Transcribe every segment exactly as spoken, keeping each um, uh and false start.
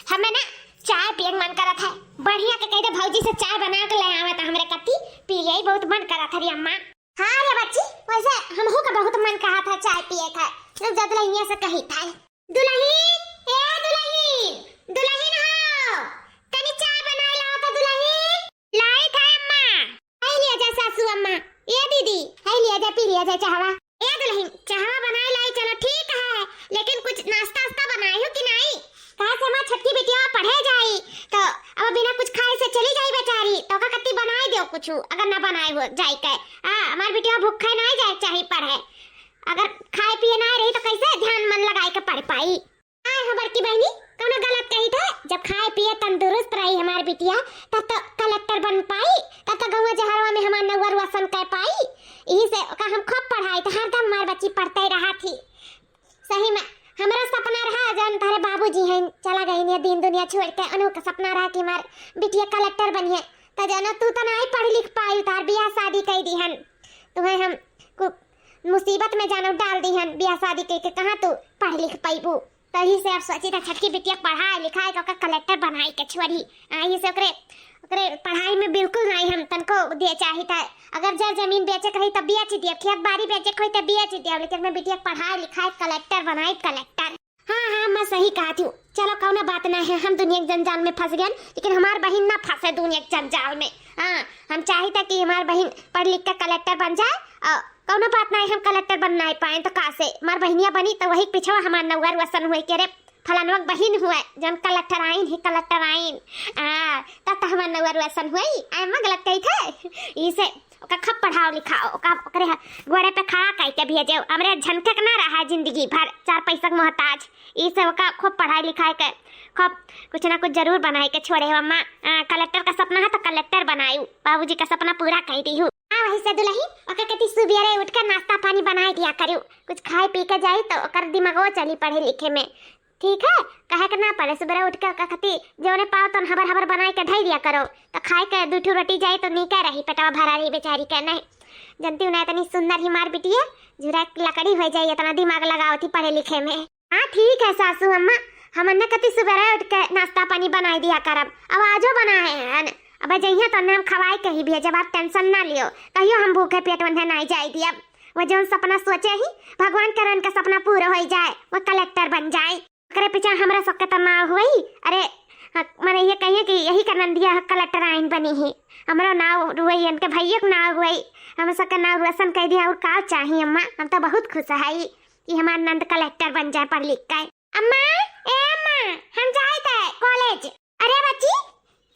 हमें ना चाय पिए के मन करत है। बढ़िया के कह दे भौजी से चाय बना के ले आवे त हमरे कत्ती पी लेई, बहुत मन करत है रे अम्मा। हाँ रे बच्ची, वैसे हमहू का बहुत मन कहा था चाय पिए का। रुक जा दुल्हनिया से कही था। दुल्हन, ए दुल्हन, दुल्हन हो, तनी चाय बनाए लाओ तो दुल्हन। लाई था अम्मा। आई लिया जा सासू अम्मा। ए दीदी, आई लिया जा, पी लिया जा चाहवा। ए दुल्हन, चाहवा बनाए लाई, चलो ठीक है, लेकिन कुछ नाश्ता वास्ता बनाए हो कि नहीं? कहा से हमार छोटकी बिटिया पढ़े जाई, तो अब बिना कुछ खाए से चली जाई बेचारी, तो ओका कत्ती बनाए दो कुछ, अगर ना बनाए हो जाई के। हाँ, हमार बिटिया भूखे नहीं जाए चाही पढ़े, अगर खाए पिए ना रही तो कैसे ध्यान मन लगाए के पढ़ पाई? आए हो बड़की बहनी, कौनो गलत कही थे? जब खाए पिए तंदुरुस्त रही हमार बिटिया, तब तो कलेक्टर बन पाई, तब तो गौवा जहरवा में हमार नौवा रोशन कर पाई। यही से ओका हम खूब पढ़ाई, तो हरदम हमार बच्ची पढ़ते रहा थी। सही में, हमरा सपना रहा, जौन तोहरे बाबूजी हैं, चला गई ने दीन दुनिया छोड़ के, उन्हों का सपना रहा कि हमार बिटिया कलेक्टर बनिए। तो जानो, तू तो नहीं पढ़ लिख पाई, तार बियाह शादी कई दीहन, तुम्हें हम कु-, मुसीबत में जानो डाल दीहन, बियाह शादी कई के कहाँ तू पढ़ लिख पाईबू। तो यही से अब सोची था, छोटकी बिटिया पढ़ाई लिखाई के ओकर कलेक्टर बनाई के छोड़ी। आ, यही से ओकरे, ओकरे पढ़ाई में बिल्कुल नहीं हम तनको दिए चाही था। अगर जर जमीन बेचे के होई तो बेच दिया, खेत बाड़ी बेचे के होई तो बेच दिया, लेकिन मैं बिटिया पढ़ाई लिखाई कलेक्टर बनाई, कलेक्टर। हाँ, हाँ, मैं सही कहा थी। चलो, कौनो बात नहीं है, हम दुनिया के जंजाल में फंस गए, लेकिन हमार बहिन ना फंसे दुनिया के जंजाल में। हाँ, हम चाहित है कि हमार बहिन पढ़ लिख के कलेक्टर बन जाए, और कौनो बात नहीं, हम कलेक्टर बन नहीं पाए तो का से, हमार बहिनिया बनी तो वही पीछे हमार नौवा रोशन हुए के रे, फलानवा के बहिन हुए, जौन कलेक्टर आइन ही, कलेक्टर आइन। आ, तब तो हमार नौवा रोशन हुई, आए मैं गलत कही थे। इसे ओका खूब पढ़ाओ लिखाओ, ओका, ओकरे ह-, गोड़े पे खड़ा कइ के भेजेउ। हमरे झनके के ना रहा जिंदगी भर चार पैसा के मोहताज। ई से ओका खूब पढ़ाई लिखाई के, खूब कुछ ना कुछ जरूर बनाई के छोड़े हो अम्मा। आ, कलेक्टर का सपना है तो कलेक्टर बनायू, बाबूजी का सपना पूरा कइ दीहू। हाँ, वही से दुल्हन, ओका कती सुबेरे उठ के नाश्ता पानी बनाई दिया करू, कुछ खाए पी के जाई तो ओकर दिमागो चली पढ़े लिखे में। ठीक है, कहे के ना पड़े, सुबेरे उठ के ओका खातिर जौने पाओ तौन हबर हबर बनाई के धई दिया करो, तो खाए के दू ठो रोटी जाई तो नीके रही, पेटवा भरा रही बेचारी के। नहीं जनती हूँ, ना इतनी सुंदर ही मार बिटिया, झुरा के लकड़ी हो जाई, इतना दिमाग लगावत ही पढ़े लिखे में। हाँ ठीक है सासू अम्मा, हमन ने कती सुबेरे उठ के नाश्ता पानी बनाई दिया करब, अब आजो बनाए हैं, अब जइहे तो हम खवाए के ही भेजब, आप टेंशन ना लियो, कहियो हम भूखे पेट वन्हे नहीं जाए दियब। वो जौन सपना सोचे ही, भगवान करे उनका सपना पूरा हो जाए, वो कलेक्टर बन जाए। ओकरे पीछे हमरा सबके तो नाव हुई। अरे, हाँ, माने ये कहिए कि यही का नंदिया कलेक्टर आइन बनी ही। हमरो नाव हुई, इनके भैया के नाव हुई। हम सबके नाव रोशन कर दिया, और का चाहिए अम्मा? हम तो बहुत खुश है कि हमार नंद कलेक्टर बन जाए पढ़ लिख के। अम्मा, ए अम्मा, हम जाए थे कॉलेज। अरे बच्ची,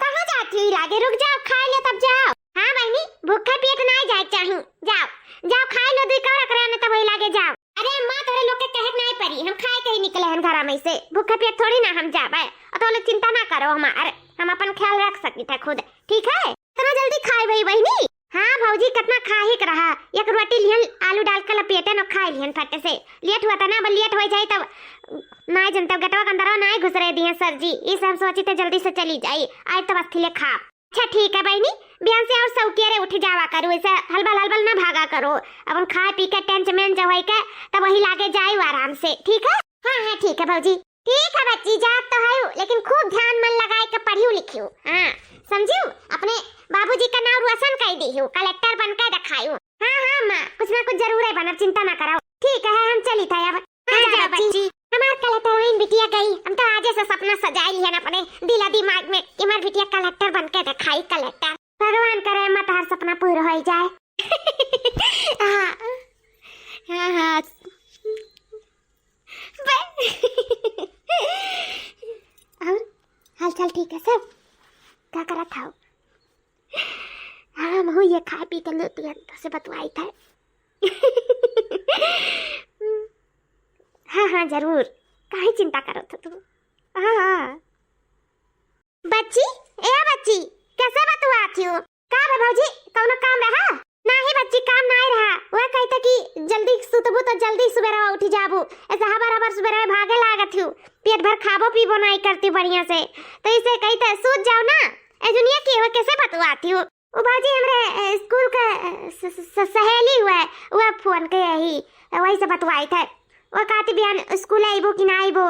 कहाँ जाती हुई लागे? रुक जाओ, खाए ले तब जाओ। हाँ बहनी, भूखे पेट ना जाए चाही। जाओ, जाओ खाए लो, दुई कौड़ा करे आने तब वही लागे जाओ। अरे अम्मा, तोरे लोग के कहे के नहीं पड़ी, हम खाए के ही निकले हन घरा में से, भूखे पेट थोड़ी ना हम जाबे। और तो लोग चिंता ना करो हमार, हम अपन ख्याल रख सकी थे खुद, ठीक है? इतना जल्दी खाए भाई बहनी? हाँ भौजी, कितना खाही के रहा, एक रोटी लिहन, आलू डाल के लपेटे न खाए लिहन फटे से। लेट हुआ था ना, अब लेट हो जाए तब ना जनता गेटवा के अंदर ना घुस रहे दिए सर जी, इस हम सोची थे जल्दी से चली जाई, आए तो बस थिले खा। अच्छा ठीक है बहनी, बिहान से और सौकेरे उठ जावा करो, ऐसे हलबल हलबल ना भागा करो, अपन खाए पी के टेंच मेंच होई के तब वही लागे जायु आराम से, ठीक है? हाँ हाँ ठीक है भौजी। ठीक है बच्ची, जात तो है, लेकिन खूब ध्यान मन लगाए के पढ़ियो लिखियो, हाँ समझियो, अपने बाबूजी का नाव रोशन कर दियो, कलेक्टर बन के दिखायो। हाँ हाँ माँ, कुछ ना कुछ जरूर है बनब, चिंता ना करो। ठीक है, हम चली था अब। हाँ, हाँ, जाओ बच्ची। हमार कलेक्टराइन बिटिया गई, हम तो आजे से सपना सजाए लिहन अपने दिला दिमाग में कि हमार बिटिया कलेक्टर बन के दिखाई, कलेक्टर। भगवान करे अम्मा तोहार सपना पूरा हो जाए। हाँ, हाँ, हाँ। बे-, और हाल चाल ठीक है सब? का करत हो? हाँ, हम हो ये खाए पी के लेती हैं, तो से बतवाई था। हाँ, हाँ, जरूर। काहे चिंता करत हो तू? हाँ, हाँ। बच्ची, ए बच्ची, कैसे बतुआत हो? का बे भौजी, कौनो काम रहा? नाही बच्ची, काम नाही रहा। वह कहते कि जल्दी सुतबू तो जल्दी सुबेरवा उठ जाबू। ऐसे हबर हबर सुबेरवा भागे लागत हो। पेट भर खाबो पीबो नाही करती बढ़िया से। तो इसे कहते सूत जाओ ना। ए दुनिया की हो, कैसे बतुआती हो? ओ भौजी, हमरे, ए, स्कूल के, ए, स-, स-, स-, सहेली हुए, वह फोन के यही, वही से बतवाई थे। वो कहती बिहान स्कूल आइबो कि ना आइबो,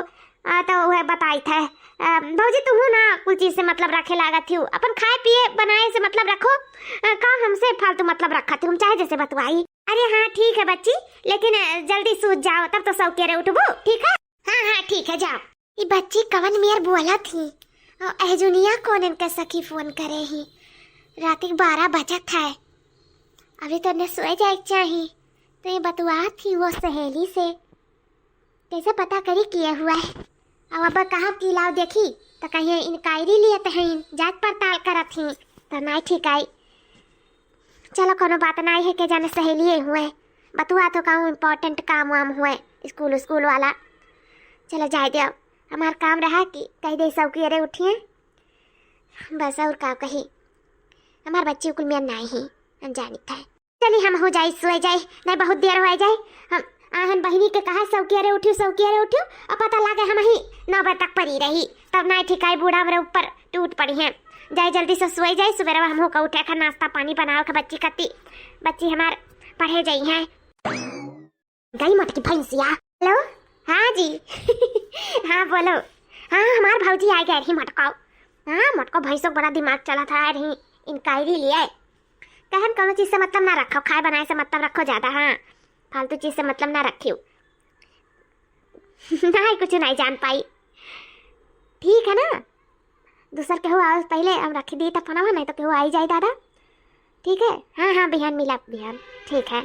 अ, तो वह बताइत है। अ, भौजी, तुहू ना कुल चीज से मतलब रखे लागत हिउ, अपन खाए पिए बनाए से मतलब रखो। अ, का हमसे फालतू मतलब रखत हिउ, हम चाहे जैसे बतुआई। अरे हाँ, ठीक है बच्ची, लेकिन, अ, जल्दी सूत जाओ, तब तो सौकेरे उठबू, ठीक है? हाँ, हाँ, ठीक है, जाओ। ई बच्ची कवन मेर बोलत ही? अ, एहजुनिया कौन इनका सखी फोन करे ही? रात के बारह बजत है, अभी तो इन्हें सोए जाए के चाही। तो ये बतुआत ही वो सहेली से, कैसे पता करी किए हुआ है। अब, अब कहाँ की लाओ देखी, तो कहीं इंक्वायरी लिए तो हैं, जांच पड़ताल करत ही, तो नाई ठीक आई। चलो, कोनो बात नाई है, के जाने सहेलिए हुए, बतुआ तो कहूँ important काम वाम हुए, स्कूल, स्कूल वाला। चलो, जाए दो, हमार काम रहा कि कह दे सौकेरे उठिए, बस और का कही, हमार बच्ची कुल मेर नाई ही, अनजानी था। चली, हम हो जाई, सोए जाई, नहीं बहुत देर हो जाई। हम आहन बहिनी के कहा सौकेरे उठियो, सौकेरे उठियो, और पता लागे हम ही नौ बजे तक पड़ी रही, तब नाई ठीक आई, बूढ़ा हमरे ऊपर टूट पड़ी हैं। जाई जल्दी से सोए जाई, सुबेरवा हमहू का उठे का नाश्ता पानी बनावे का बच्ची कती, बच्ची हमार पढ़े जाई हैं। गई मोटकी भैंसिया। हेलो, हाँ जी। हाँ बोलो। हाँ, हमार भौजी आ गए रही मोटको। हाँ मोटको, भैंसों का बड़ा दिमाग चला था रही, इंक्वायरी लिए। कहन कौनो चीज से मतलब ना रखो, खाए बनाए से मतलब रखो ज्यादा। हाँ, फालतू चीज से मतलब ना रखियो। नहीं, कुछ नहीं जान पाई। ठीक है ना, दूसर केहू आओ पहले, हम रख दी तब फोनवा, नहीं तो केहू आई जाए दादा। ठीक है, हाँ हाँ, बिहान मिला बिहान। ठीक है,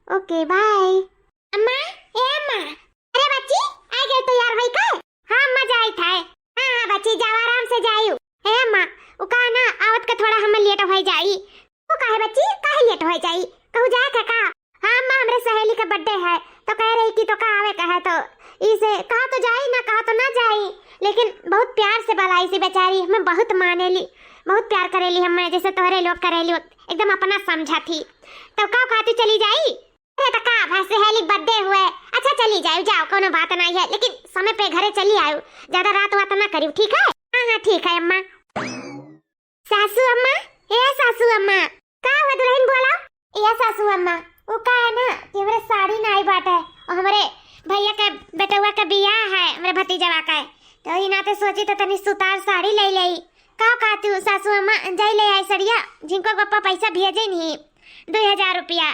ओके बाय। अम्मा, ए अम्मा, अरे बच्ची, आ गई तैयार होई का? हाँ अम्मा, जाई था। हाँ हाँ बच्ची, जाओ आराम से जायू। ए अम्मा, उ का ना, आवत के थोड़ा हमें लेट हो जाई। वो काहे बच्ची, काहे लेट हो जाई? कहूँ जाए का का? हाँ अम्मा, हमरे सहेली का बर्थडे है, तो कह रही कि तो का आवे का है, तो इसे कहा तो जाई ना, कहा तो ना जाई, लेकिन बहुत प्यार से बुलाई सी बेचारी, हमें बहुत मानेली, बहुत प्यार करेली हमें, जैसे तोहरे लोग करेली, एकदम अपना समझा थी। तब का खाती चली जाई? अरे तो का भा, सहेली बर्थडे हुए, अच्छा चली जाओ, जाओ, कोनो बात नहीं है, लेकिन समय पे घरे चली आयो, ज्यादा रात वात ना करियो, ठीक है? हाँ हाँ ठीक है अम्मा। सासू अम्मा, ए सासू अम्मा। का हुआ दुल्हन, बोला। ए सासू अम्मा, वो का है ना कि हमरे साड़ी नाई बाटे, और हमरे भैया के बेटवा के बियाह है, हमरे भतीजवा के, तो ई नाते सोची तो तनी सुतार साड़ी ले लेई। का कहती हूँ सासू अम्मा, जाई ले आई सड़िया, जिनको पप्पा पैसा भेजे नहीं, दो हजार रुपया,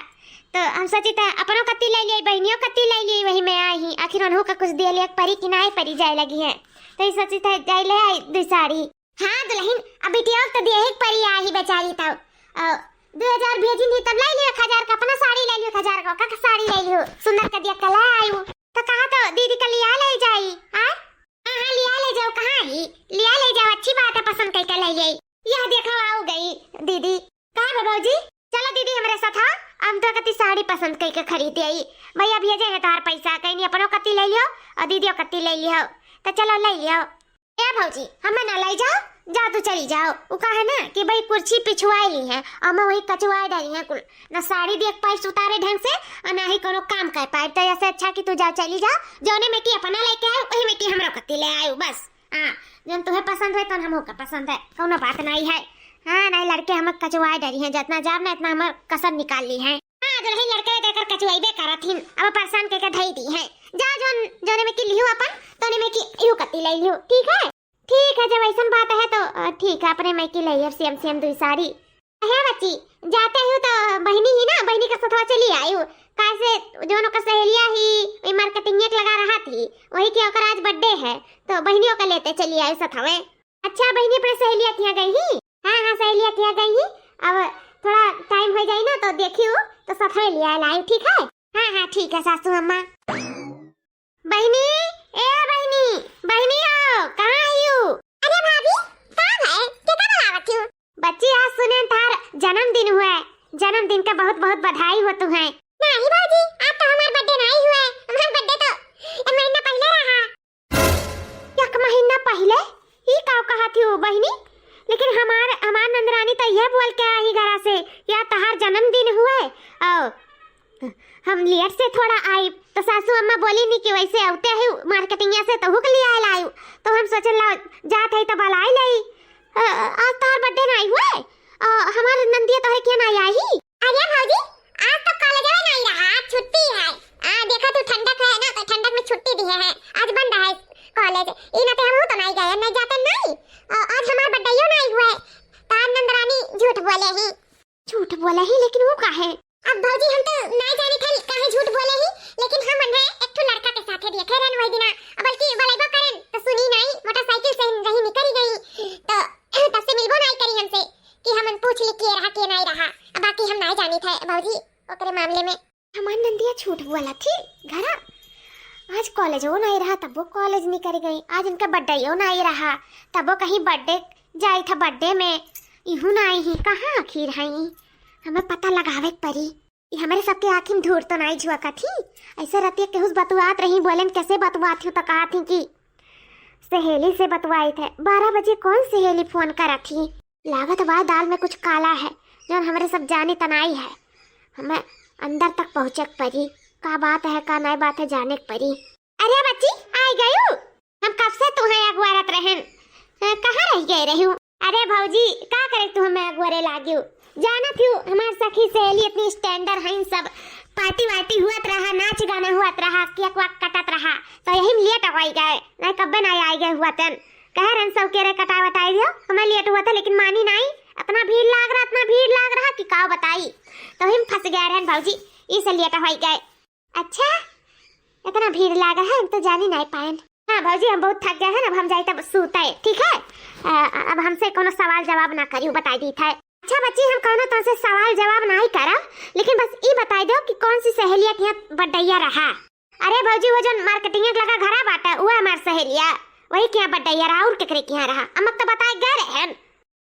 तो हम सोची था अपनों कत्ती ले लेई, बहनियों कत्ती ले लेई, वही में आई ही, आखिर उन्हों का कुछ दिए लिया परी कि नाई परी जाए लगी है, तो ई सोची था जाई ले आई दो साड़ी। हाँ दुल्हन, अब बिटिया तो दिए ही परी आई बेचारी, तब, अ, दो हजार भेजी नहीं, तब ले लियो एक हजार का अपना साड़ी, ले लियो एक हजार का, का साड़ी ले लियो, सुंदर का दिया कला आयु, तो कहा तो दीदी का लिया ले जाई, हाँ? हाँ, हाँ, लिया ले जाओ, कहाँ ही? लिया ले जाओ, अच्छी बात है, पसंद करके ले आई। यह देखो, आ गई दीदी। का बा भौजी? चलो दीदी, हमरे साथ आओ, हम तो कती साड़ी पसंद करके खरीद आई। भैया भेजे हैं तोहार पैसा, कहीं नहीं, अपनो कती ले लियो और दीदियों कती ले लियो, तो चलो ले लियो। ए भौजी, हमें ना ले जाओ, जा तू चली जाओ। वो का है ना कि भाई कुर्सी पिछुआए ली है और मैं वही कचुआए डरी है कुल, ना साड़ी देख पाई सुतारे ढंग से और ना ही कोनो काम कर पाए, तो ऐसे अच्छा कि तू जा चली जाओ, जौने में कि अपना लेके आए वही में कि हमरो कत्ती ले आयो बस। हाँ, जौन तुहे पसंद है तौन हमहू का पसंद है, कोनो बात नहीं है। हाँ, नहीं लड़के हम कचुआए डरी हैं, जितना जाब ना इतना हमर कसर निकाल ली है। हाँ, दुल्हन लड़के देकर कचुआइबे करत हिन, अब परेशान के के धई दी है। जा जौन, जौने में कि लिहू अपन, तौने में कि इहू कत्ती ले लिहू, ठीक है? ठीक है, जब ऐसन बात है तो, अ, ठीक है, अपने में कि ले अब सेम सेम दुई साड़ी। हे बच्ची, जाते ही तो बहिनी ही ना, बहिनी के सथवा चली आयु, काहे से जौन ओकर सहेलिया ही, वही marketing एक लगा रहा थी, वही के ओकर आज birthday है, तो बहिनी ओकर लेते चली आयु सथवे। अच्छा बहिनी, अपने सहेलिया के यहाँ गई ही? हाँ हाँ, सहेलिया के यहाँ गई ही। अब थोड़ा time हो जाई ना तो देखियो, तो सथवे लिया लायु, ठीक है? हाँ हाँ ठीक है सासू अम्मा। बहिनी, ए बहिनी, बहिनी हो, कहाँ आयु? अरे भाभी, का है? केका बुलावत हो? बच्ची, आज सुने तार जन्मदिन हुए, जन्मदिन का बहुत बहुत बधाई हो तुहे। नहीं भाभी, आज तो हमार birthday नहीं हुए, हमार birthday तो एक महीना पहले रहा। एक महीना पहले? ई का कहत हो बहिनी? लेकिन हमार, हमार नंदरानी तो यह बोल के आई घरा से, या तहार जन्मदिन हुए, और हम लेट से थोड़ा आई, तो सासू अम्मा बोली नी कि वैसे आउते ही marketing से तहू के लिए आयल आयु, तो हम सोचन लाओ जात है तो बुलाई लाई। अ, आज तोहर birthday नहीं हुए? अ, हमार नंदिया तोहरे के नहीं आई? अरे भौजी, आज तो college में नहीं रहा, आज छुट्टी है। आ, देखा तू ठंडक है ना, तो ठंडक में छुट्टी दिए हैं, आज बंद है college। कॉलेज। ई नाते हमहू तो नाई गए, नाई जाते नाई। अ, आज हमार बर्थडेयो नाई हुए, तो आज नंदरानी झूठ बोले ही। झूठ बोले ही, लेकिन वो काहे? अब भौजी हम तो नाई जानी थे काहे झूठ बोले ही, लेकिन हम उन्हें एक ठो लड़का के साथे देखे रहन वही दिना। अब बल्कि बलैबो करेन तो सुनी नाई, मोटरसाइकिल से रही निकल गई, तो तब से मिलबो नाई करी हमसे कि हम पूछ ली के रहा के नाई रहा। अब बाकी हम नाई जानी थे भौजी ओकरे मामले में। हमार नंदिया झूठ बोला थी घरा। आज कॉलेज वो नाई रहा, तब वो कॉलेज निकल गई। आज इनका बर्थडे वो नाई रहा, तब वो कहीं बर्थडे जाई था, बर्थडे में इहू नाई ही। कहाँ आखिर है ई? हमें पता लगावे के पड़ी। ई हमरे सबके आँखी में धूर तो नाई झुआ का थी। ऐसे रहती है केहू से बतुआत रही, बोलेन कैसे बतुआत हूँ तो कहा थी कि सहेली से बतुआई थे। बारह बजे कौन सहेली फोन करा थी? लागत बा दाल में कुछ काला है, जौन हमरे सब जाने तनाई है। हमें अंदर तक पहुँचे के पड़ी। का बात है, का नई बात है, जाने के पड़ी। अरे बच्ची, आई गयू? हम कब से तुहें अगुआरत रहन। अ, कहाँ रह गए रहू? अरे भौजी, का करे तू हमें अगुआरे लाग्यू? जानत हूँ, हमार सखी सहेली इतनी स्टैंडर्ड हैं सब, पार्टी वार्टी हुअत रहा, नाच गाना हुअत रहा, केक वाक कटत रहा, तो यही में लेट हो गए, नहीं कब्बे नहीं आए गए हुआ तन। कह रहन सब के रे कटाए वटाए दियो, हमें लेट हुआ था, लेकिन मानी नाई। इतना भीड़ लाग रहा, इतना भीड़ लाग रहा कि का बताई। तो हम फंस गए रहन भौजी, इसे लेट हो गए। अच्छा, इतना भीड़ लाग रहा, हम तो जानी नाई पाएन। हाँ भौजी, हम बहुत थक गए हैं, अब हम जाई तब सूते, ठीक है? अ, अब हमसे कोनो सवाल जवाब ना करियो, बताई दी था। अच्छा बच्ची, हम कोनो तुमसे सवाल जवाब नाई करब, लेकिन बस ई बताई दो कि कौन सी सहेलिया के यहाँ बर्थडे रहा? अरे भौजी, वो जौन मार्केटिंग लगा घरा बाटे, वो हमार सहेलिया, वही के यहाँ बर्थडे रहा, और केकरे के यहाँ रहा? हम तो बताए गए रहन,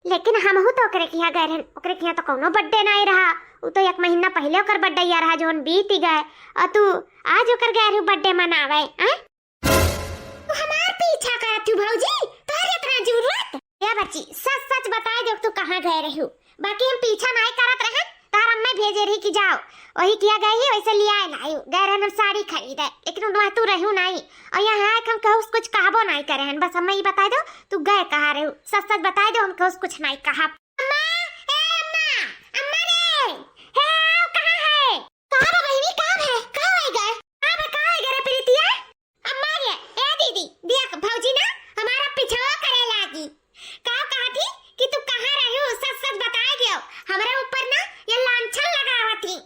लेकिन हमहू तो ओकरे के यहाँ गए रहन, ओकरे के यहाँ तो कोनो बर्थडे नाई रहा। उ तो एक महीना पहले ओकर बर्थडे रहा, जौन बीत गए, और तू आज ओकर गए रहू बर्थडे मनावे, हैं? तू हमार पीछा करत हूँ भौजी, तोहर इतना जरूरत? या बच्ची, सच सच बताए दो तू कहाँ गए रहू, बाकी हम पीछा नाई करत रहन, तार अम्मा भेजे रही कि जाओ, वही किया गए ही, वैसे लिया लायू, गए रहन हम साड़ी खरीदे, लेकिन वहाँ तू रहू नाई, और यहाँ आए हम कहूँ कुछ कहबो नाई करे हन, बस हमें ये बताए दो तू गए कहाँ रहू, सच सच बताए दो, हम कहूँ कुछ नाई कहा। अम्मा, ए अम्मा, अम्मा रे, हे आओ, कहाँ है? कहाँ बा बहिनी, कहाँ है, कहाँ है गए? कहाँ बा, कहाँ है गए रे प्रीतिया? अम्मा रे, ए दीदी, देख भौजी ना हमारा पीछवा करे लागी। का कहत ही कि तू कहाँ रहू, सच सच बताए दियो। हमरे ऊपर ना ये लांछन लगावत ही।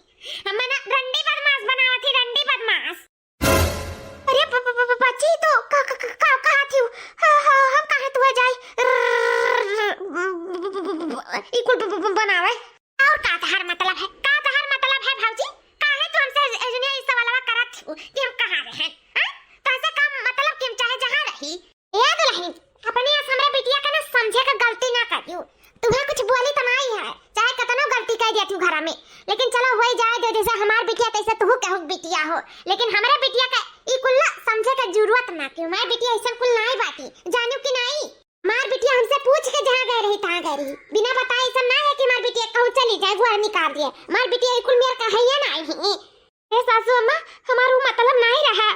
हमें ना रंडी बदमाश बनावत ही, रंडी बदमाश। अरे ब-, ब-, ब-, ब-, बच्ची तो का, का, का, का, कहा थी? हाँ, हाँ, हम कहाँ तू जाई? ई कुल ब-, ब-, ब-, बनावे। और का तहार मतलब है? का तहार मतलब है भौजी? काहे तू हमसे ए-, ए-, दुनिया ई सवालवा करत थी कि हम कहाँ रहे? हैं? तो ऐसे का मतलब कि हम चाहे जहाँ रही? ए दुल्हन, अपने अस हमरे बिटिया के ना समझे के गलती ना करियो। तुम्हें कुछ बोली तो नहीं है, चाहे कतनो गलती कर दिया तू घरा में, लेकिन चलो वही जाए दो, जैसे हमार बिटिया तैसे तू कहू बिटिया हो, लेकिन हमरे बिटिया के ई कुल ना समझे के जरूरत ना, कि हमार बिटिया ऐसा कुल नहीं बाटी, जानू कि नहीं? हमार बिटिया हमसे पूछ के जहाँ गए रही तहाँ गए रही, बिना बताए ऐसा ना है कि हमार बिटिया कहूँ चली जाए, गुआर निकाल दिए। हमार बिटिया ई कुल मेर का है या नहीं? ए सासू अम्मा, हमार वो मतलब नहीं रहा।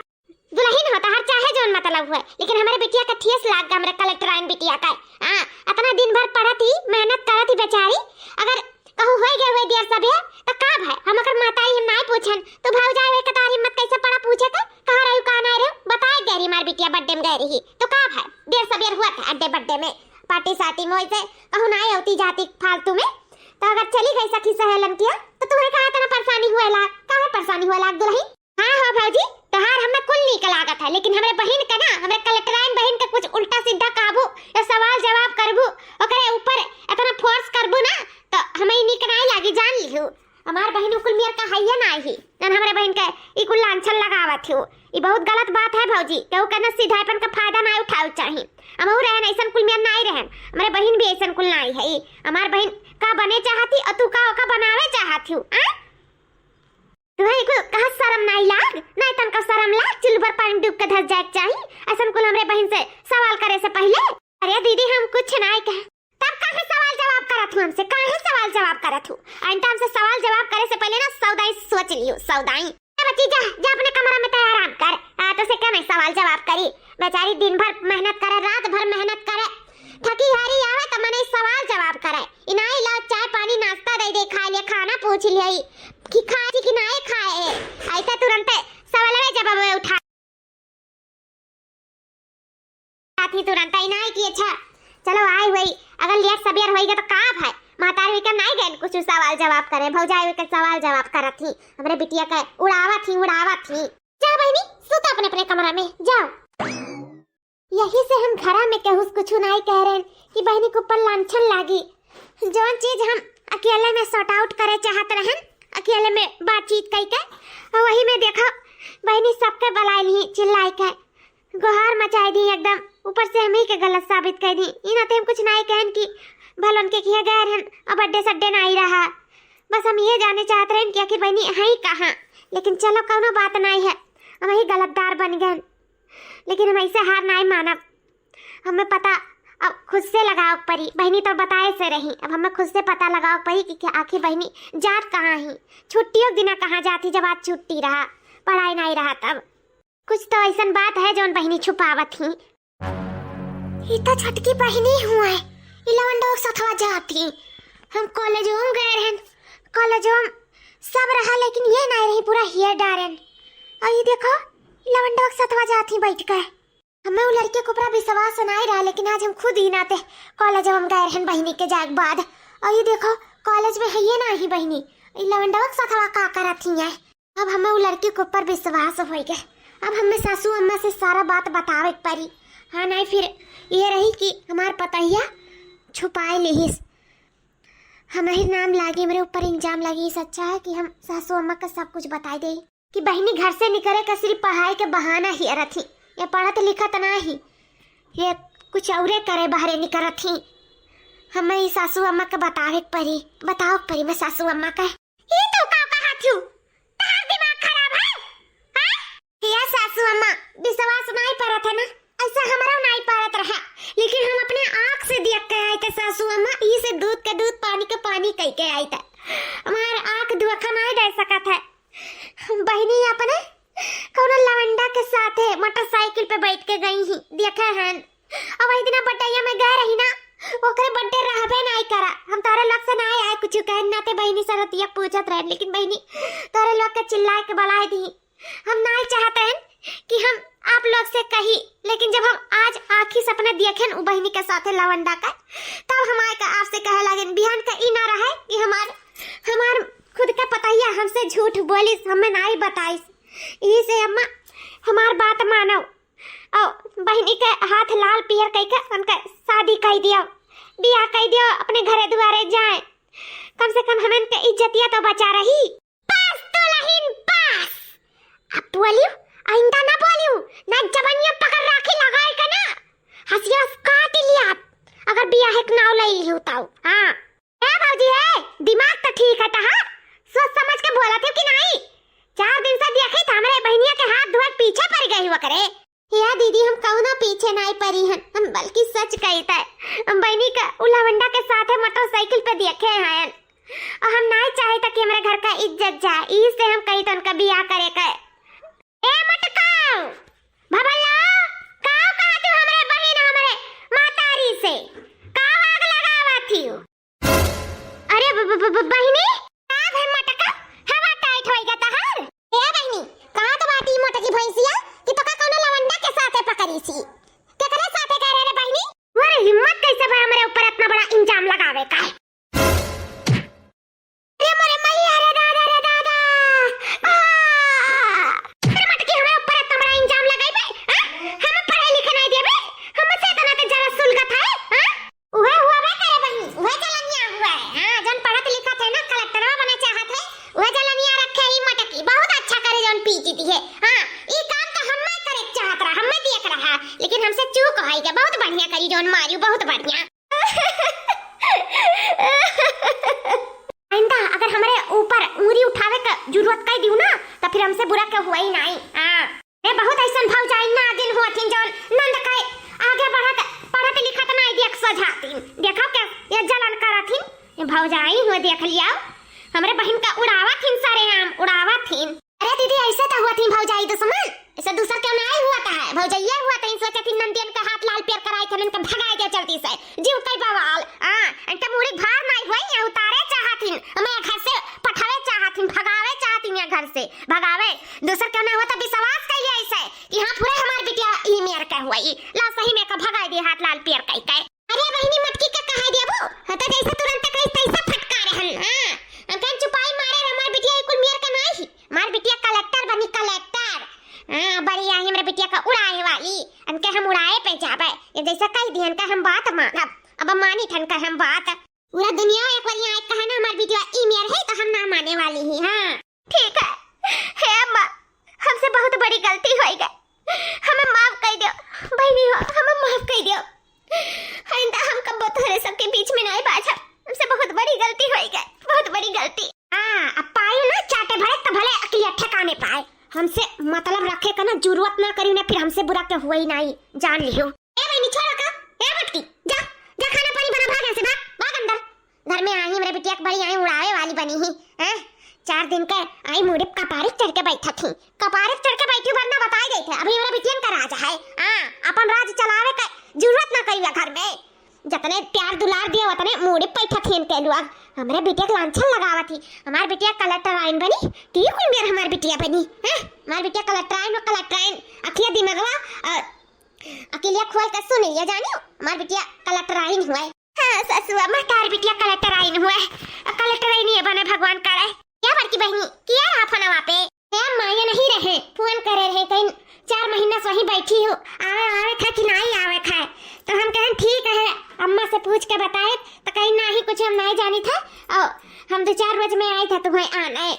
दुल्हन हो तहार चाहे जौन मतलब हुए, लेकिन हमरे बिटिया का ठेस लाग गा, हमरे कलेक्टराइन बिटिया का। हाँ, अतना दिन भर पढ़त ही, मेहनत करत ही बेचारी, अगर कहूँ होई गए हुए देर सबेर, तो का भय? हम ओकर माताई हम नाई पूछन, तो भौजाई हुए कतार हिम्मत कैसे पड़ा पूछे के? कहाँ रही, कहाँ नाई रही? बताए गए रही, हमार बिटिया बर्थडे में गए रही, तो का भय? देर सबेर हुआ था अड्डे बर्थडे में, पार्टी सार्टी में, वैसे कहूँ नाई होती जाती फालतू में, तो अगर चली गई सखी सहेलन किया, तो तुम्हें कहाँ इतना परेशानी हुए लाग? काहे परेशानी हुए लाग दुल्हन? हाँ हो भौजी, तोहार हमें कुल नीक लागत है, लेकिन हमरे बहिन के ना, हमरे कलेक्टराइन बहिन के कुछ उल्टा सीधा कहबू या सवाल जवाब करबू, ओकरे ऊपर इतना फोर्स करबू ना, तो हमें ई नीक नाई लागी, जान लिहू। हमार बहिन उ कुल मेर का हइये नाई ही, जौन हमरे बहिन के ई कुल लांछन लगावत हो। ई बहुत गलत बात है भौजी, केहू के ना सीधापन का फायदा नाई उठावे चाही। हमहू रहन ऐसन कुल मेर नाई रहन, हमरे बहिन भी ऐसन कुल नाई है। ई हमार बहिन का बने चाहती और तू का ओका बनावे चाहत हो, आ? तुम्हें कुल कहा शर्म नाई लाग? नाई तनका शर्म लाग, चूल्ह पर पानी डूब के धस जाए के चाही। ऐसन कुल हमरे बहिन से सवाल करे से पहले। अरे दीदी, हम कुछ नाई कहे। तब काहे सवाल जवाब करत हूँ हमसे? काहे सवाल जवाब करत हूँ? आइंदा हमसे सवाल जवाब करे से पहले ना सौदाई सोच लियो, सौदाई। ए बच्ची, जा, जा अपने कमरा में तै आराम कर। आ, तो से क्या मैं सवाल जवाब करी? बेचारी दिन भर मेहनत करे, रात भर मेहनत करे, थकी हारी आवे तो मने सवाल जवाब करे। इनाई ला चाय पानी नाश्ता दे दे, खाए ले खाना पूछ ले कि खाए कि नाई खाए। ऐसा तुरंत सवाल जवाब उठा। थी तुरंत आई ना कि अच्छा, चलो आई हुई, अगर लेट सबेर होइगा तो का भाई, महतारी के नाई गए कुछ सवाल जवाब करे, भौजाई के सवाल जवाब करत ही, हमरे बिटिया के उड़ावत ही, उड़ावत ही। जा बहिनी, सुत अपने अपने कमरा में, जाओ। यही से हम घरा में केहू से कुछ नाई कह रहे कि बहिनी के ऊपर लांछन लागी। जौन चीज हम अकेले में सॉर्ट आउट करे चाहत रहन, अकेले में बातचीत कई के, और वही में देखो बहिनी सबके बलाई ली चिल्लाई के, गोहार मचाई दी एकदम, ऊपर से हम ही के गलत साबित कर दी। ई नाते हम कुछ नाई कहन कि भल उनके किया गए रहन, अब अड्डे सड्डे नाई रहा। बस हम ये जाने चाहत रहन कि आखिर बहिनी है कहाँ, लेकिन चलो कौनो बात नाई है, हम ही गलतदार बन गए। लेकिन हम ऐसे हार नाई मानब। हमें पता अब खुद से लगावे के पड़ी। बहिनी तो बताए से रही, अब हमें खुद से पता लगावे के पड़ी कि, कि आखिर बहिनी जात कहाँ ही, छुट्टियों के दिना कहाँ जाती जब आज छुट्टी रहा, पढ़ाई नाई रहा तब। कुछ तो ऐसन बात है जौन बहिनी छुपावत ही। ई तो छोटकी बहिनी हुआ है, ई लवंडो के सथवा जाती। हम कॉलेज में गए रहन, कॉलेज में सब रहा लेकिन ये नाई रही, पूरा हेयर डारन। और ये देखो लवंडो के सथवा जाती बैठ के। हमें उ लड़के के ऊपर विश्वास नाई रहा, लेकिन आज हम खुद ही नाते कॉलेज हम गए रहन बहिनी के जाए के बाद। और ये देखो, कॉलेज में है ये नाही बहिनी, ई लवंडवा के साथवा का करत ही है। अब हमें उ लड़के के ऊपर विश्वास हो गए। अब हमें सासू अम्मा से सारा बात बतावे के पड़ी। हाँ, नाई फिर ये रही कि हमार पतोहिया छुपाए लेहिस, हमारे नाम लागी, हमरे ऊपर इल्जाम लागी। इससे अच्छा है कि हम सासू अम्मा का सब कुछ बताई दे। कि बहिनी घर से निकरे के सिर्फ पढ़ाई के बहाना ही रहत ही। ये पढ़त लिखत ना ही, ये कुछ औरे करे बाहरे निकरत ही। हमें ई सासू अम्मा के बतावे के पड़ी, बतावे के पड़ी मैं सासू अम्मा के। ये तो का कहत हूँ? तहार दिमाग खराब है? हैं? ये सासू अम्मा, विश्वास नाई परत है ना? ऐसा हमरो नाई परत रहा, लेकिन हम अपने आँख से देख के आई थे सासू अम्मा, ई से दूध के दूध, पानी के पानी कह के आई थे। हमार आँख धोखा नाई दे सकत है। बहिनी अपने कौनो लवंडा के साथे मोटरसाइकिल पे बैठ के गई ही, देखे हन। और वही दिना बटैया में गए रही ना, ओकरे बर्थडे रहबे नाई करा। हम तोहरे लोग से नाई आए कुछ कहन, नाते बहिनी से रतिया पूछत रहे, लेकिन बहिनी तोहरे लोग के चिल्लाए के बलाए दी। हम नाई चाहते हैं कि हम आप लोग से कही, लेकिन जब हम आज आँखी से अपने देखेन उ बहिनी के साथे लवंडा का, तब हम आए का आपसे कहे लागेन। बिहान का ई ना रहे कि हमार, हमार खुद का पतोहिया हमसे झूठ बोलिस, हमें नाई बताइस। यही से अम्मा हमार बात मानो, और बहिनी के हाथ लाल पियर कई के उनका शादी कई दियो, बियाह कई दियो, अपने घरे दुआरे जाए, कम से कम हमन के इज्जतिया तो बचा रही। पास दुलहिन पास। अब बोलियो, आइंदा ना बोलियो, ना जबनिया पकड़ राखी लगाए के ना, हंसिया काट लिया। अगर बियाह के नाव ले लियो तो, हाँ। ए भौजी, ए, दिमाग तो ठीक है तहार, सोच समझ के बोलत हो कि नहीं? चार दिन से देखी तो हमरे बहिनिया के हाथ धोए के पीछे पड़ गई हुआ करे। या दीदी, हम कौनो पीछे नाई पड़ी हन, हम बल्कि सच कही थे, हम बहिनी का उ लवंडा के साथे मोटरसाइकिल पे देखे हैं, और हम नाई चाहे था कि हमरे घर का इज्जत जाए, इस से हम कही तो उनका बियाह करे के। ए मटकाऊ, भबल्ला, का कहत हो हमरे बहिन, हमरे मातारी से? का आग लगावत हो? अरे ब-, ब-, ब-, ब-, बहिनी, का भे मटका, हवा टाइट होइगा तहार? ए बहिनी, का तो बाटी मोटकी भैंसिया कि तोका कौनो लवंडा के साथे पकड़ीसी? केकरे साथे कह रहे रे बहिनी? अरे हिम्मत कैसे भे हमरे ऊपर इतना बड़ा इल्जाम लगावे का? अरे मोरे मैया रे दादा रे दादा। आ! अरे मटकी हमरे ऊपर इतना बड़ा इल्जाम लगाई बे, हाँ? हम पढ़े लिखे नहीं देबे, हमसे इतना ते ज्यादा सुलगत है, हाँ? उहे हुआ बे करे बहिनी, उहे जलनिया हुआ है। हाँ, जौन पढ़त लिखत है ना, कलेक्टरवा बने चाहत है, उहे जलनिया रखे ई मटकी। बहुत अच्छा करे जौन पीट दिहे। हाँ, ई काम तो हम्मे करे के चाहत रहा, हम्मे दिए के रहा, लेकिन हमसे चूक होई गया। बहुत बढ़िया करी जौन मारियो, बहुत बढ़िया। आइंदा अगर हमरे ऊपर उंगली उठावे के जरूरत कई दियो ना, तो फिर हमसे बुरा के हुआ ही नहीं। हाँ। ए, बहुत ऐसन भौजाई नागिन होथिन जौन नंद के आगे बढ़त, पढ़त लिखत नाई देख सजातिन। देखो के ये जलन करथिन, ये भौजाई हुए देख लिया, हमरे बहिन का उड़ावथिन सरेआम, उड़ावथिन। अरे दीदी, ऐसे तो होथिन भौजाई दुश्मन, ऐसे दूसर क्यों नाई होत है, भौजैया होत है, सोचथिन नंदियन का हाथ लाल पियर कराई थे, इनके भगाई दे जल्दी से, जीव कई बवाल। हाँ, इनके मूड़ी भार नाई हुई, ये उतारे चाहथिन, हमें घर से पठावे चाहथिन, भगावे चाहथिन ये घर से, भगावे। दूसर क्यों ना हुआ तो विश्वास कहिए ऐसे कि हाँ, पूरे हमार बिटिया ई मेर के हुआ, ई ला सही टेका भगाई दिए हाथ लाल पियर कई के। अरे बहिनी, मटकी का कहा देबू? हाँ, तो जैसे तुरंत कही तैसे फटकारे हन। हाँ, हम कहन चुपाई मारे, हमार बिटिया ई कुल मेर का नाई ही। हमार बिटिया कलेक्टर बनी, कलेक्टर। हाँ, बड़ी आई हमरे बिटिया का उड़ाए वाली। अनके हम उड़ाए पे जाबे। ये जैसे कह दिहन का हम बात मानब। अब मानी ठन का हम बात। पूरा दुनिया एक बार यहाँ कहा ना हमार बिटिया ई मेर है तो हम ना माने वाली ही। हाँ। ठीक है। हे अम्मा, हमसे बहुत बड़ी गलती होई गई। हमें माफ कर दियो। बहनी हो, हमें माफ कर दियो। आइंदा हम कब्बो तोहरे सबके बीच में नहीं बाझब। हमसे बहुत बड़ी गलती होई गई, बहुत बड़ी गलती। हाँ, अब पायो ना चाटे भरे तो भले अकलिया ठिकाने पाए। हमसे मतलब रखे का ना जरूरत ना करी ना, फिर हमसे बुरा के हुआ ही नहीं, जान लियो। ए बहनी, छोड़ का। ए मटकी, जा, जा खाना पानी बना, भाग यहाँ से, भाग, भाग अंदर। घर में आई हमरे बिटिया के बड़ी आई उड़ावे वाली बनी ही, हैं? चार दिन के आई मुड़ी पे कपारे चढ़ के बैठत ही, कपारे चढ़ के बैठी, वरना बताई देते, अभी हमरे बिटियन का राज है। हाँ, अपन राज चलावे के जरूरत ना करी घर में। जतने प्यार दुलार दिया, उतने मुड़ी पे बैठत ही इनके लोग। हमरे बिटिया के लांछन लगावत ही, हमार बिटिया कलेक्टर आइन बनी, ती कुल मेर हमार बिटिया बनी, हैं? हमार बिटिया कलेक्टर आइन, कलेक्टर आइन, अखिया दिमागवा, अ, अकेलिया खोल के सुन लिया जानियो, हमार बिटिया कलेक्टर आइन हुआ है। हाँ ससुआ, महतार बिटिया कलेक्टर आइन हुआ है। कलेक्टर आइन ये बने भगवान करे। क्या बड़की बहनी, किया रहा फोनवा पे? ए अम्मा, ये नहीं रहे, फोन करे रहे, कहीं चार महीना से वहीं बैठी हूँ, आवे, आवे था कि नहीं आवे था। तो हम कहन ठीक है, अम्मा से पूछ के बताए, तो कहीं नहीं कुछ हम नहीं जानी था, और हम दो चार रोज में आई था तुम्हें आने।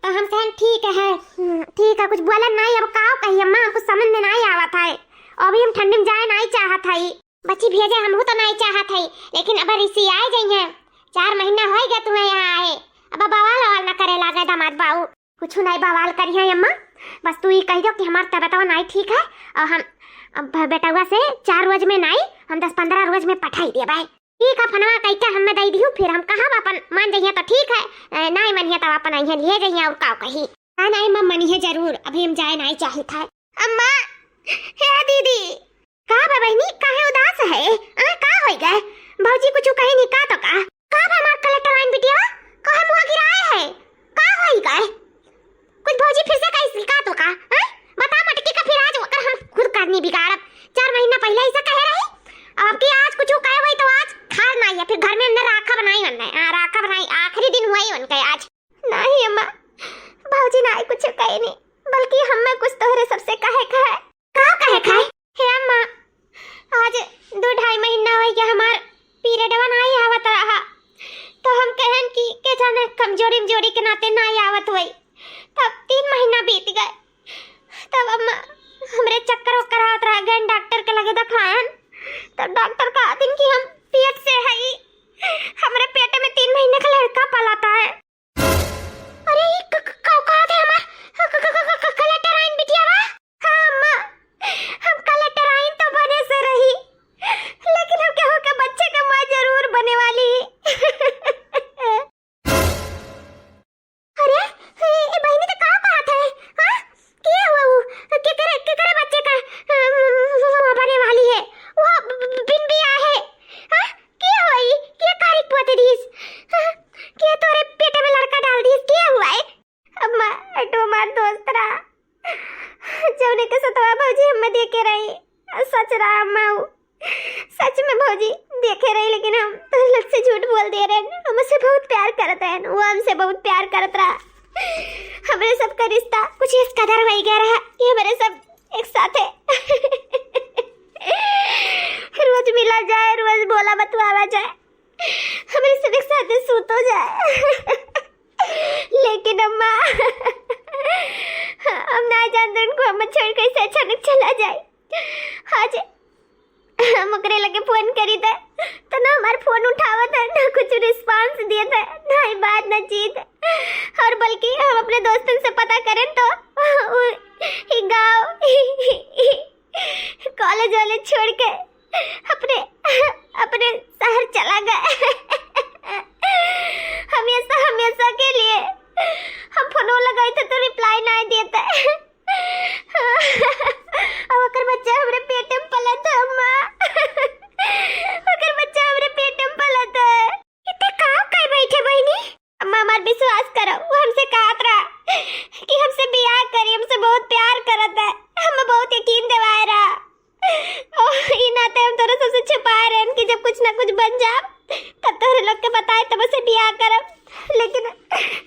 तो हम कहन ठीक है, हम्म, ठीक है, कुछ बोलन नहीं, अब का कही अम्मा, हमको समझ में नहीं आवत है, अभी हम ठंडी में जाए नहीं चाहत है। बच्ची भेजे हमहू तो नहीं चाहत है, लेकिन अब रिसी आए जाइए, चार महीना हो गया तुम्हें यहाँ आए, अब बवाल ववाल ना करे लागे दामाद बाऊ। कुछ नहीं बवाल करी है अम्मा, बस तू ये कह दो कि हमार तबीयतवा नहीं ठीक है और हम अब बेटवा से चार रोज में नहीं, हम दस पन्द्रह रोज में पठाई देबे। ठीक है, फोनवा कह के हमें दे दिहू, फिर हम कहब अपन मान जइहे तो ठीक है, ए, नहीं मनिहे तो अपन अइहे लिए जइहे और का कही। नहीं, नहीं, मम्मा मनिहे जरूर, अभी हम जाए नहीं चाहित है। अम्मा, हे दीदी। का बा बहिनी, काहे उदास है? आ, का होई गए? भौजी कुछ कहे नहीं का तो का? का बा हमार कलेक्टर आइन बिटिया? काहे मुँह गिराए है? का होई गए? कुछ भौजी फिर से कही का तो का? हैं? बता मटकी का फिर आज ओकर हम खुद करनी बिगाड़ब। चार महीना पहले ऐसा कहे रही। अब की आज कुछ कहे वही तो आज खार नहीं है, फिर घर में अंदर राखब नहीं बनना है। हाँ, राखब नहीं, आखिरी दिन हुआ ही उनका आज। नहीं अम्मा, भौजी नहीं कुछ कहे नहीं, बल्कि हमें कुछ तोहरे सबसे कहे का है। का कहे का है? हे अम्मा, आज दो ढाई महीना हो गया हमार पीरियडवा नहीं आवत रहा, तो हम कहन कि के जाने कमजोरी उमजोरी के नाते नहीं आवत होई। तब तीन महीना बीत गए, तब अम्मा हमरे चक्कर वक्कर आवत रहा, गए डॉक्टर के लगे दिखाएन, तब डॉक्टर कहतिन कि हम पेट से हई, हमरे पेट में तीन महीने का लड़का पलाता है। अरे, ई क-, क-, का, का थे हमार क-, क-, क-, क-, क-, कलेक्टर आइन बिटिया बा? हाँ, अम्मा, हम कलेक्टर आइन तो बने से रही, लेकिन हम केहू के बच्चे के माँ जरूर बने वाली। अरे, ए, ए बहिनी, तो का बात है? हाँ? के हुआ वो? केकरे, केकरे बच्चे का, अ, माँ बने वाली है? वो ब-, ब-, बिन बियाह है। हाँ? के हुआ ई? के कारी पोत दीस? हाँ? के तोरे पेट में लड़का डाल दीस? के हुआ है? अम्मा, एटो हमार दोस्त रहा, जौने के सतवा भौजी हमें देखे रही। सच रहा अम्मा, उ सच में भौजी देखे रही, लेकिन हम तोहरे लोग से झूठ बोल दे रहे। हमसे बहुत प्यार करत रहे, वो हमसे बहुत प्यार करत रहा। हमरे सबका रिश्ता कुछ इस कदर हो गया रहा कि हमरे सब एक साथे रोज मिला जाए, रोज बोला बतवावा जाए, हमरे सब एक साथे सूतो जाए। लेकिन अम्मा, हम ना जानते उनको हम छोड़ कैसे अचानक चला जाए। आज हम ओकरे लगे फोन करी थे, तो ना हमार फोन उठावत है, ना कुछ रिस्पांस दिए थे, ना ही बात, ना चीत। और बल्कि हम अपने दोस्तन से पता करें तो उ, ई गाँव, कॉलेज वॉलेज छोड़ के अपने, अपने शहर चला गए। हमेशा, हमेशा के लिए हम फोनो लगाई थे तो रिप्लाई नहीं देते। अब ओकर बच्चा हमरे पेट में पलत है, अम्मा। ओकर बच्चा हमरे पेट में पलत है। इतने काव कर बैठे बहिनी? अम्मा, हमार विश्वास करो, वो हमसे कहत रहा कि हमसे बियाह करी, हमसे बहुत प्यार करत है, हमें बहुत यकीन दिवाए रहा। ओ, ई ना कुछ ना कुछ बन जाब, तब तोहरे लोग के बताए, तब से बियाह करब। लेकिन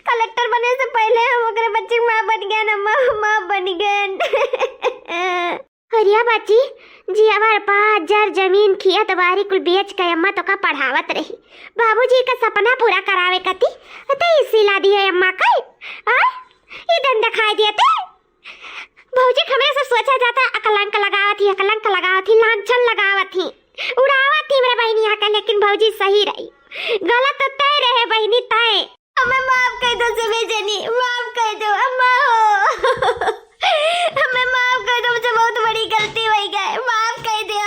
कलेक्टर बने से पहिले हम ओकरे बच्चे के माँ बन गए ना, माँ, माँ बन गए। अरे बच्ची, जी हमार पाँच हजार जमीन, खेत बारी कुल बेच के अम्मा तोका पढ़ावत रही, बाबूजी का सपना पूरा करावे कती, तो इसी ला दिए अम्मा का। आ? ई दिन दिखाई दिए ते। भौजी के हमरे से सोचा जाता, अकलंक लगावत ही, अकलंक लगावत ही, लांछन लगावत ही, उड़ावत ही हमरे बहिनिया का, लेकिन भौजी सही रही, गलत तो तय रहे बहिनी तय। हमें माफ कर दो सभी जनी, माफ कर दो अम्मा हो। हमें माफ कर दो, हमसे बहुत बड़ी गलती हो गई, माफ कर दो।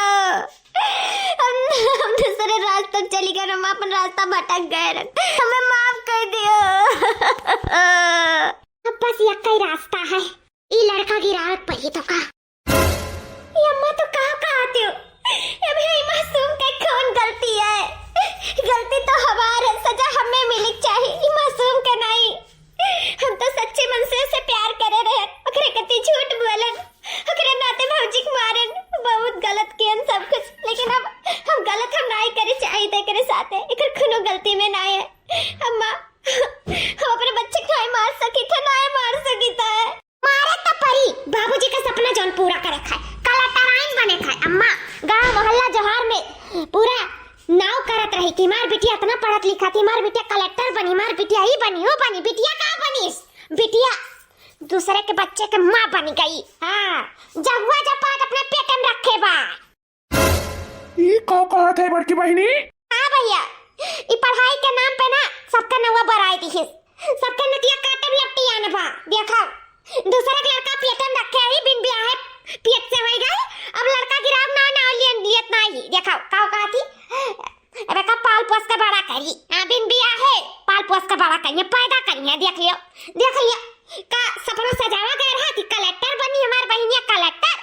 हम, हम दूसरे रास्ते चली गए, हम अपन रास्ता भटक गए, हमें माफ कर दो। अब बस यक्का ही रास्ता है, ई लड़का गिरावत पड़ी तो का। ये अम्मा तो का कहत हो? अब ये मासूम के कौन गलती है? गलती तो हमार है, सजा हमें मिले के चाही, ई मासूम के नहीं। हम तो सच्चे मन से उसे प्यार करे रहे, ओकरे कती झूठ बोलन, ओकरे नाते भौजी के मारन, बहुत गलत कियन सब कुछ, लेकिन अब हम गलत हम नाई करे चाहिए एकरे साथे, एकर कोनो गलती में नाई है। अम्मा, हम अपने बच्चे के नाई मार सकी थे, नाई मार सकी थे। मारे तो परी, बाबूजी का सपना जौन पूरा करे खाए, कलेक्टराइन बने खाए। अम्मा, गांव मोहल्ला जवार में पूरा नाव करत रही कि हमार बिटिया इतना पढ़त लिखत ही, हमार बिटिया कलेक्टर बनी, हमार बिटिया ई बनी, ऊ बनी। बिटिया का बनिस? बिटिया दूसरे के बच्चे के माँ बन गई। हाँ, जहुआ जपाट अपने पेटे में रखे बा। ई का कहत है बड़की बहिनी? हाँ भैया, ई पढ़ाई के नाम पे ना सबका नौवा बराई दिहिस, सबके नतिया काटे में लपटी आन बा। देखा, दूसरा के लड़का पेटे में रखे ही, बिन बियाहे पेट से होई गई, अब लड़का गिराव ना, ना लियन, लियत ना ही। देखा, का कहत ही? अब एका पाल पोस के बड़ा करी, हाँ, बिन बियाहे पाल पोस के बड़ा करिए, पैदा करिए। देख लियो, देख लियो, का सपना सजावा गए रहा कि कलेक्टर बनी हमार बहिनिया, कलेक्टर।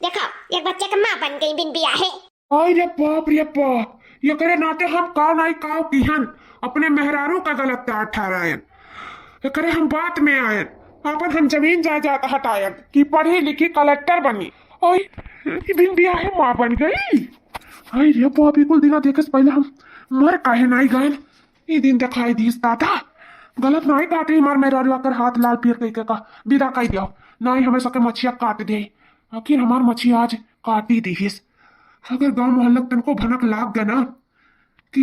देखा, एक बच्चे के माँ बन गई बिन बियाहे। आई रे बाप रे बाप, एकरे नाते हम का नाई काव किहन, अपने मेहरारू का गलत तार ठहरायन, एकरे हम बात में आयन, अपन हम जमीन जायदाद हटायन कि पढ़ी लिखी कलेक्टर बनी। आई, ई बिन बियाहे माँ बन गई। आई रे बाप, ई कुल दिना देखे से पहिले हम मर काहे नाई गयन। ई दिन दिखाई दीस दादा, गलत नाई काटे हमार मेहरारू आकर हाथ लाल पीर कई के का विदा कई दियो, नाई हमें सके मछिया काट दे। आखिर हमार मछिया आज काटी दीहिस। अगर गांव मोहल्ला के तनको भनक लाग गए ना कि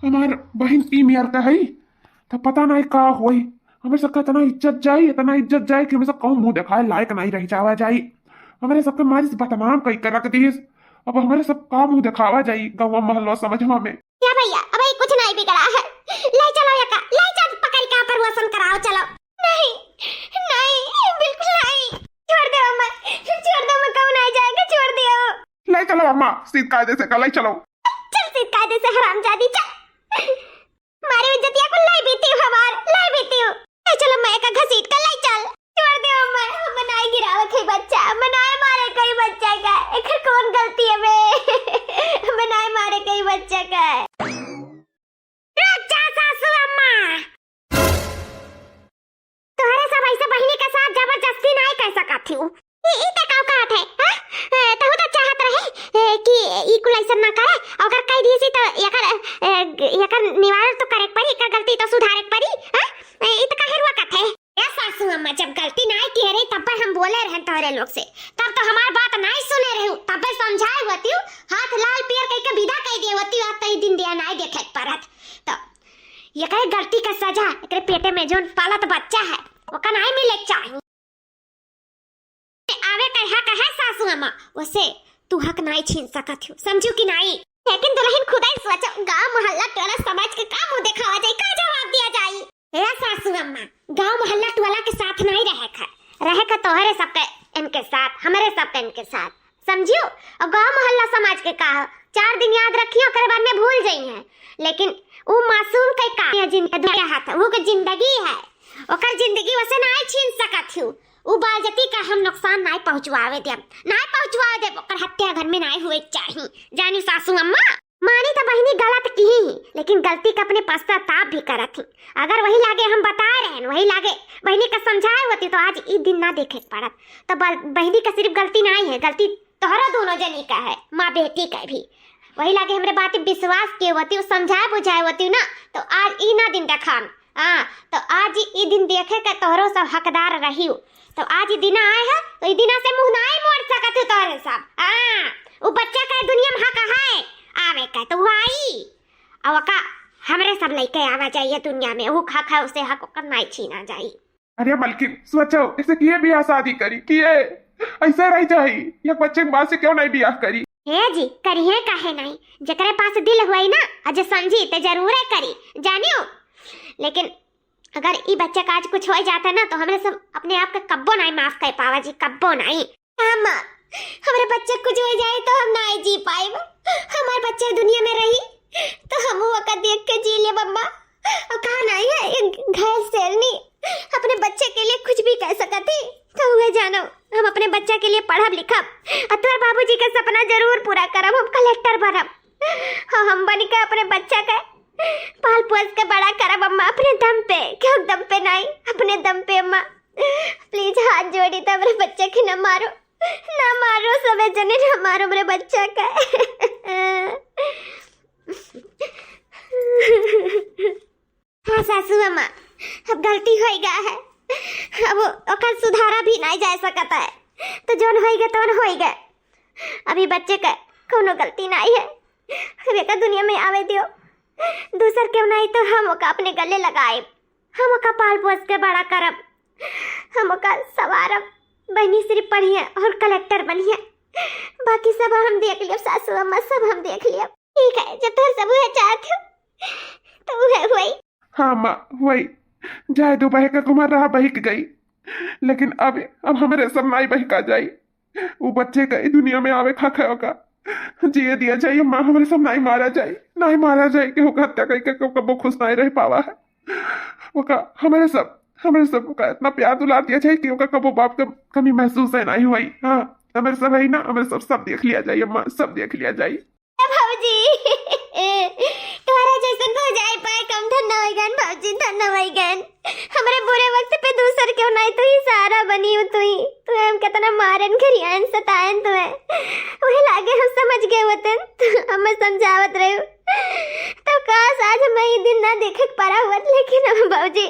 हमार बहिन ई मेर का है, त पता नहीं का होई। हमरे सबका इतना इज्जत जाई, इतना इज्जत जाई कि हमरे सब कहूँ मुँह देखाए लायक नहीं रह जावा जाई। हमरे सबके मारी से बदनाम कई के रख दीस। अब हमरे सब का मुँह देखावा जाई गाँव मोहल्ला समझवा में। या भैया, अब ये कुछ नहीं बिगड़ा है। ले चलो यका, ले चल पकड़ के ऑपरेशन कराओ, चलो। नहीं, नहीं, बिल्कुल नहीं। छोड़ दे अम्मा, छोड़ दे अम्मा, कहूँ नहीं जाएगा, छोड़ दियो। ले चलो अम्मा, सीध कायदे से का ले चलो। चल सीध कायदे से हरामजादी, चल। मारी इज्जतिया को लाई बीती हमार, लाई बीती। ले चल अम्मा, एका घसीट के ले चल। छोड़ दे अम्मा, हम नाई गिरावे कई बच्चा, हम नाई मारे कई बच्चा का। एकर कौन गलती है बे? हम नाई मारे कई बच्चा का। रुक जा सासू अम्मा। तोहरे सब ऐसे बहिनी के साथ जबरदस्ती नाई कर सकत थी। ई, ई त का कहत है, हाँ? ए, तहु त चाहत रहे, ए, कि ई कुल ऐसन ना करे, अगर कह दिए सी त एकर, ए, एकर निवारण तो करे के पड़ी, एकर गलती तो सुधारे के पड़ी, हाँ? ए, ई त काहे रुआ कहत है? ए सासू अम्मा, जब गलती नाई किहे रही, तब पर हम बोले रहन तोहरे लोग से, तब तो हमार बात नाई सुने रहू, तब पर समझाए होती हूँ, हाथ लाल पियर कह के विदा कह दिए होती, आज तो ई दिन दिया नाई देखे के पड़त। तो एकरे गलती का सजा, एकरे पेटे में जोन पालत बच्चा है, ओका नाई मिले के चाही। आवे का हक है सासू अम्मा, वैसे तू हक नाई छीन सकत हो, समझू कि नाई? लेकिन दुल्हन खुदा ही सोचो, गांव मोहल्ला टोला समाज के का मुंह देखावा जाई, का जवाब दिया जाई? ए सासू अम्मा, गांव मोहल्ला टोला के साथ नाई रहे का, रहे का तोहरे सबके इनके साथ, हमरे सबके इनके साथ, समझियो? और गांव मोहल्ला समाज के का हो, चार दिन याद रखियो, ओकरे बाद में भूल जाई है। लेकिन उ मासूम के का, ये जिन-, दुनिया हाथ, वो के जिंदगी है, ओकर जिंदगी वैसे नाई छीन सकत हूँ। उ बालजती का हम नुकसान नाई पहुँचवावे देब, नाई पहुँचवावे देब, ओकर हत्या घर में नाई हुए के चाही। जानी सासू अम्मा, मानी त बहिनी गलत की ही, लेकिन गलती का अपने पश्चाताप भी करत ही। अगर वही लागे हम बताए रहन, वही लागे बहिनी का समझाए होती तो आज ई दिन ना देखे के पड़त। तो बल-, बहिनी का सिर्फ गलती नाई है, गलती तोहरा दोनों जनी का है, माँ बेटी का भी। वही लागे हमरे बात पे विश्वास किए होती, समझाए बुझाए होती ना, तो आज ई ना दिन देखान। हाँ, तो आज ई दिन देखे के तोहरो सब हकदार रहियो। तो आज ई दिना आए है, तो ई दिना से मुँह नाई मोड़ सकत हो तोहरे सब। हाँ, उ बच्चा के दुनिया में हक है आवे के, तो उ आई। और का हमरे सब लइके आवा चाहिए दुनिया में, उ हक है, उसे हक ओकर नाई छीना जाई। अरे मलकिन, सोचो, इसे किए बियाह शादी करी, किए? ऐसे रह जाई, एक बच्चे के बाद से क्यों नहीं बियाह करी? हे जी, करिए काहे नहीं? जेकरे पास दिल होई ना, और जे समझी, ते जरूरे करी, जानियो। लेकिन अगर ई बच्चे का आज कुछ हो जाता ना, तो हमरे सब अपने आप के कब्बो नहीं माफ कर पावा जी, कब्बो नहीं। अम्मा, हमरे बच्चे कुछ हो जाए तो हम ना जी पाइब। हमार बच्चा दुनिया में रही तो हम ओका देख के जी लेब अम्मा। और कहा नहीं है, एक घायल शेरनी अपने बच्चे के लिए कुछ भी कह सकती। तो हुए जानो, हम अपने बच्चा के लिए पढ़ब लिखब और तोर बाबूजी का सपना जरूर पूरा करब, हम कलेक्टर बनब। हाँ, हम बन के अपने बच्चा के पाल पोस के बड़ा करब अम्मा, अपने दम पे, क्यों दम पे नहीं, अपने दम पे अम्मा। प्लीज हाथ जोड़ी, तो हमरे बच्चा के ना मारो, ना मारो, सबे जने ना मारो हमरे बच्चा का। हाँ सासू अम्मा, अब गलती होई गा है, अब ओकर सुधारा भी नहीं जा सकता है, तो जोन होई गा तोन होई गा। अभी बच्चे का कौनो गलती नहीं है, अब एका दुनिया में आवे दियो, दूसर केहू नहीं तो हम ओका अपने गले लगाए, हम ओका पाल पोस के बड़ा करब, हम ओका सवारब, बहनी सिर्फ पढ़िए और कलेक्टर बनिए, बाकी सब हम देख लियब सासू अम्मा, सब हम देख लियब। ठीक है, जब तोहर सब उहे चाहत हो, तो उहे हुई। हाँ माँ, हुई। जाए दो, बहका कुमार रहा, बहिक गई, लेकिन अब, अब हमरे सब नाई बहका जाई। उ बच्चे का ई दुनिया में आवे खाखे ओका जिए दिया जाई। माँ, हमरे सब नाई मारा जाई, नाई मारा जाई कि ओका हत्या करके ओका कबो खुश नाई रह पावा है। ओका हमरे सब, हमरे सब ओका इतना प्यार दुलार दिया जाई कि ओका कबो बाप का कमी महसूस है नाई हुई। हाँ, हमरे सब है ना, हमरे सब, सब देख लिया जाई अम्मा, सब देख लिया जाई। ए भौजी, तोहरा जैसन भौजाई पाए के हम धन्य होइगन भौजी, धन्य होइगन। हमरे बुरे वक्त पे दूसर केहू नाई, तू ही सहारा बनी हो, तू ही। तू हम कितना मारन, घरियान, सतायन तू है। वही लागे हम समझ गए होतन, तू हमें समझावत रहे। तो काश आज हम ई दिन ना देखे के पड़ा हुआ, लेकिन हम भौजी,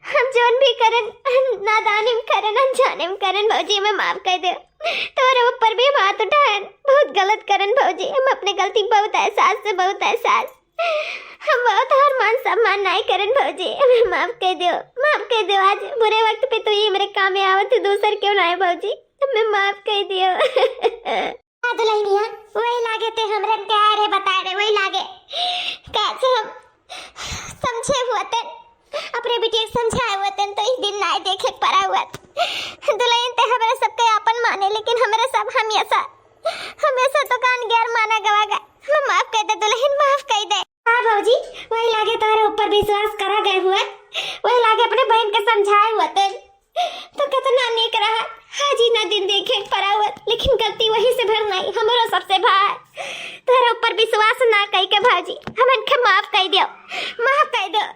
हम जोन भी करन, नादानी में करन, अनजाने में करन, भौजी हमें माफ कर दे। तोरे ऊपर भी हम हाथ उठाएन, बहुत गलत करन भौजी, हम अपने गलती बहुत एहसास से, बहुत एहसास। हम बहुत हर मान सम्मान नाई करन भौजी, हमें माफ कर दियो, माफ कर दियो। आज बुरे वक्त पे तू ही मेरे काम में आवत है, दूसर केहू नाई भौजी, हमें माफ कर दियो। हाँ दुल्हनिया, वही लागे ते हमरन के आए रे बताए रे, वही लागे। कैसे हम समझे हुआ ते अपने बिटिया के समझाए हुआ तन तो ई दिन नाई देखे के पड़ा हुआ। दुल्हन ते हमरे सबके आपन माने, लेकिन हमरे सब हमेशा, हमेशा तो कान गैर माना गवा गए। हमें माफ कर दे दुल्हन, माफ कर दे। हाँ भौजी, वही लागे तोहरे ऊपर विश्वास करा गए हुआ, वही लागे अपने बहन के समझाए हुआ तन तो कितना नेक रहा। आज ही ना दिन देखे के पड़ा हुआ, लेकिन गलती वही से भर नाई, हमरो सबसे भाई। तोहरे ऊपर विश्वास ना कई के भौजी, हमन के माफ कर दियो, माफ कर दियो।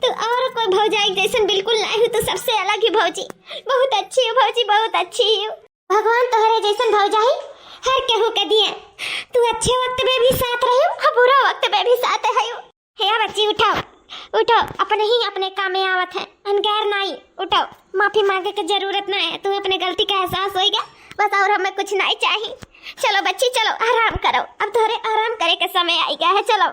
तू और कोई भौजाई जैसन बिल्कुल नहीं हो, तू सबसे अलग ही भौजी। बहुत अच्छी हो भौजी, बहुत अच्छी हो। भगवान तोहरे जैसन भौजाई हर केहू के दिए। तू अच्छे वक्त में भी साथ रही हो और बुरा वक्त में भी साथ रही हो। हे बच्ची, उठाओ, उठाओ, अपने ही अपने काम में आवत है, अनगैर नाई। उठाओ, माफी मांगे के जरूरत ना है, तुम्हें अपने गलती का एहसास होइगा, बस और हमें कुछ नाई चाहिए। चलो बच्ची, चलो आराम करो, अब तोहरे आराम करे के समय आइगा है, चलो।